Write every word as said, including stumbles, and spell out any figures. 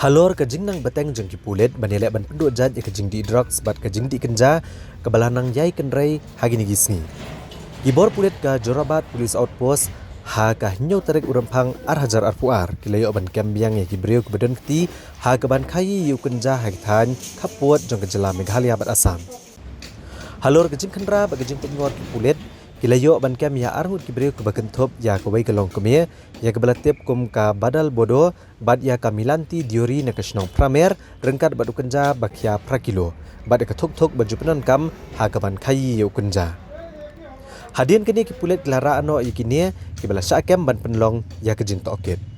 Halor ka jingnang bteng jong ki pulit ban ïaleh ban pynduh jait ïa ka jingdih drugs bad ka jingdih kynja kaba la nang ïai kynrei ha kine ki sngi, ki bor pulit ka Jorabat Police Outpost ha ka hynñiew tarik u Rymphang ar hajar arphew ar ki la ïoh ban kem biang ïa ki briew kiba don kti ha ka ban khaïi ïa u kynja ha ki thaiñ khappud jong ka jylla Meghalaya bad Assam. Halor ka jingkhynra bad ka jingpynngor ki pulit ki la ïoh ban kem ïa arngut ki briew kiba kynthup ïa kawei ka longkmie ïa kaba la tip kum ka Badal Bodo bad ïa ka Milanti Diori na ka shnong Pramer ryngkat bad u kynja ba khia phra kilo bad ïa ka thuk thuk ba ju pyndonkam ha ka ban khaïi ïa u kynja. Hadien kane ki pulit ki la rah noh ïa kine kiba la shah kem ban pynlong ïa ka jingtohkit.